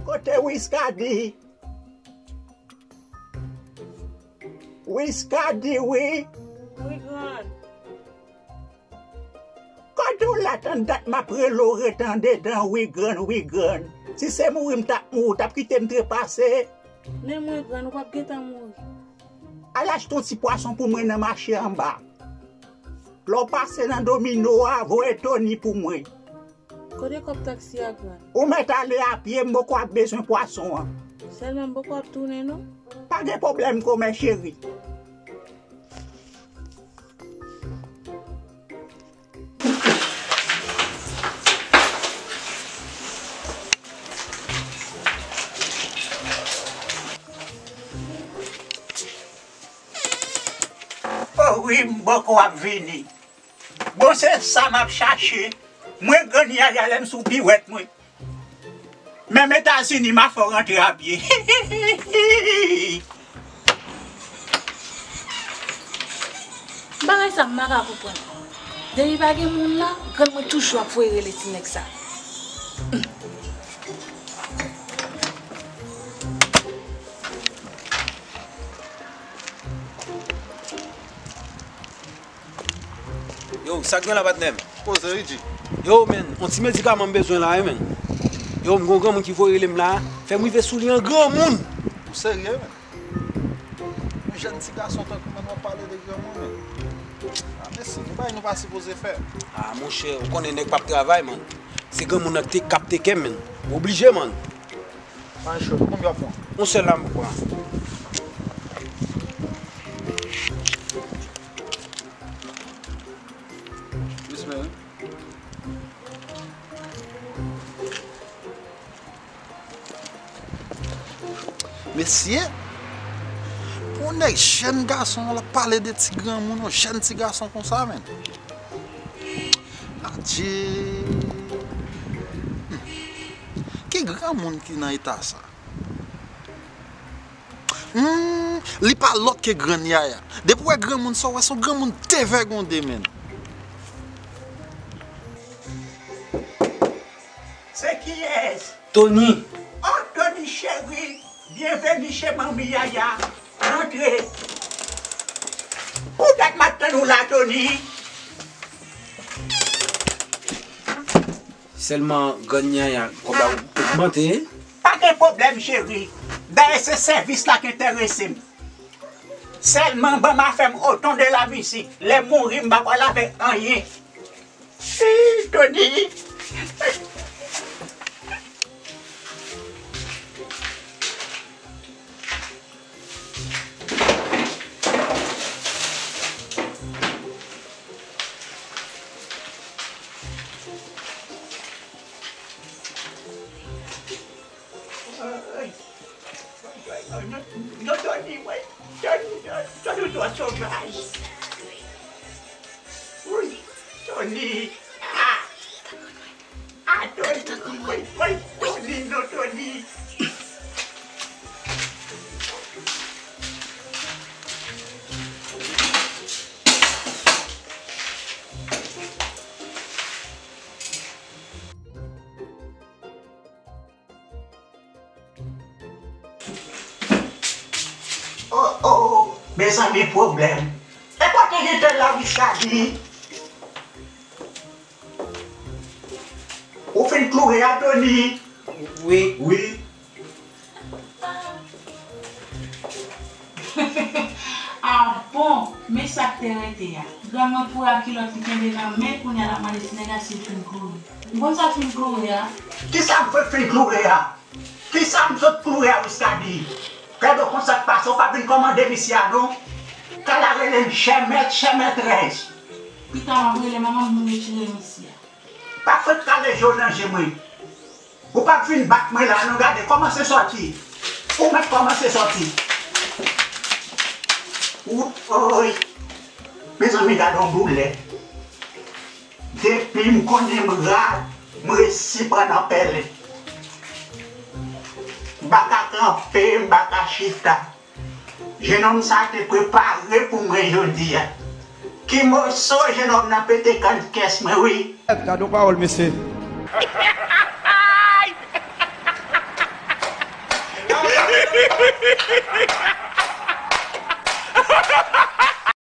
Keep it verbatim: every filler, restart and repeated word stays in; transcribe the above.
Kote Wiskadi? Wiskadi, wi. Wi, grann. Kote w la? Tann dat m ap rele w, ret andedan, wi grann, wi grann. Si se mouri m t ap mouri, w t ap kite m trepase? Men mwen grann, ou p ap gentan mouri. Al achte yon ti pwason pou mwen nan mache anba. Lè w pase nan domino a, voye Tony pou mwen. Kote kòb taksi a, grann? Ou mèt ale apye, m poko ap bezwen pwason an. Sèlman m poko ap tounen, non. Pa gen pwoblèm, kòmè cheri. O wi, m poko ap vini. Bon, se sa m ap chache. Mwen grann yaya lè m sou piwèt mwen. Menm Etazini, m a fè w rantre a pye. Bagay sa m pa ka konprann. Depi pa gen moun la, grann mwen toujou ap voye rele ti nèg sa. Yo, sa k gen la, patnè m? Poze, Ridji. Yo, men, yon ti medikaman m bezwen la, wi, men. Yo, m gon granmoun ki voye rele m la, fè m rive sou li an granmoun. Ou serye, men? Yon jèn ti gason tankou mwen, w ap pale de granmoun, men. A, mesi, nou bagay nou pa sipoze fè. A, monchè, ou konnen nèg p ap travay, man. Se granmoun nan k te, k ap teke m, men. M oblije, man. Manje cho, konbyen w ap pran? Yon sèl la m pran. Respè, wi. Mesye, pou yon nèg jèn gason, l ap pale de ti granmoun, yon jèn ti gason konsa, men. Adje. Hmm. Ki granmoun ki nan eta sa? Hmm, li pa lòt ke grann yaya. Depi w wè granmoun sa, w wè se yon granmoun devègonde, men. Se kiyès? Tony. Oh, Tony cheri, byenveni chez manmi yaya. Rantre. Pou dat m ap tann ou la, Tony. Sèlman grann yaya, kòb la ogmante. Pa gen pwoblèm, cheri. Dayè, se sèvis la k enterese m. Sèlman ban m afè m otan de lavi isi. Lè m mouri, m pa pral avèk anyen. Hi, Tony. Ay. Non, non, Tony, mwen, Tony, Tony, ou twò sovaj. Wi, Tony. Ah. Ah, Tony, wi, wi, Tony, non, Tony. Oh, oh, mezanmi, pwoblèm. E kote li te la, Wiskadi? Ou fin kloure a, Tony? Wi. Wi. Ah bon, men sa k te rete a. Grann mwen foure ak kilòt li kenbe nan men, kounye a l ap mande ti nèg la si l fin kloure. Ou konn sa k fin kloure a? Kisa m fè fin kloure a? Kisa m sot kloure a, Wiskadi? Gade w konn sa k pase, w pa vin kòmande misye a non. Kal al rele m chè mèt, chè mètrès. Pita w ap rele manman m vin retire misye a. Pa fèk kale je w nan je mwen. Ou p ap vin bat mwen la non, gade, kòmanse sòti. Ou mèt kòmanse sòti. Ou, oy. Mezanmi, gade yon doulè. Depi m konnen m rad, m resi pran nan pèlen. M pa ka kanpe, m pa ka chita. Jenòm sa te prepare pou mwen jodi a. Ki moso jenòm nan pete kann kès mwen wi. Gade yon pawòl, mesye.